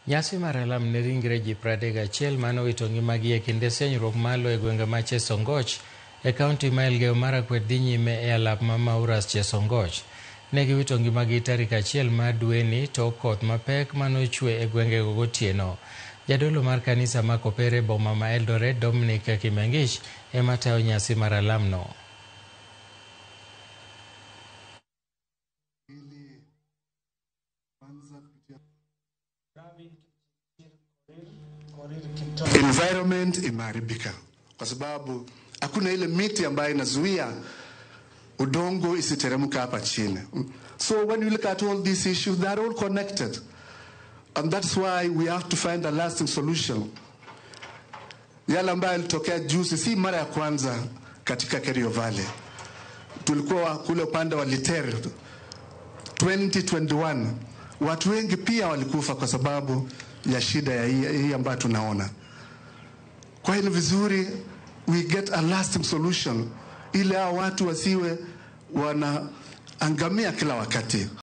Nyasi mar alam ne ringre ji 31 mane owito ngimagi e kinde senyruok malo e gwenge ma Chesongoch e kaunti ma Elgeyo Marakwet dhi nyime e alap ma Mauras Chesongoch. Ne giwito ngimagi tarik 1 mar dweni tok koth mapek manochwe e gwengego gotieno. Jadolo mar kanisa ma Kopere boma ma Eldoret Dominic Kimengich ema tayo nyasi mar alamno. Environment imeharibika kwa sababu hakuna ile miti ambayo inazuia udongo isiteremka hapa chini. So when you look at all these issues, they are all connected. And that's why we have to find a lasting solution. Yale ambayo yalitokea juzi si mara ya kwanza katika Kerio Valley. Tulikuwa kule upande wa Liter 2021, watu wengi pia walikufa kwa sababu ya shida ya hii ambayo tunaona. Kwa hiyo ni vizuri we get a lasting solution ili hao watu wasiwe wanaangamia kila wakati.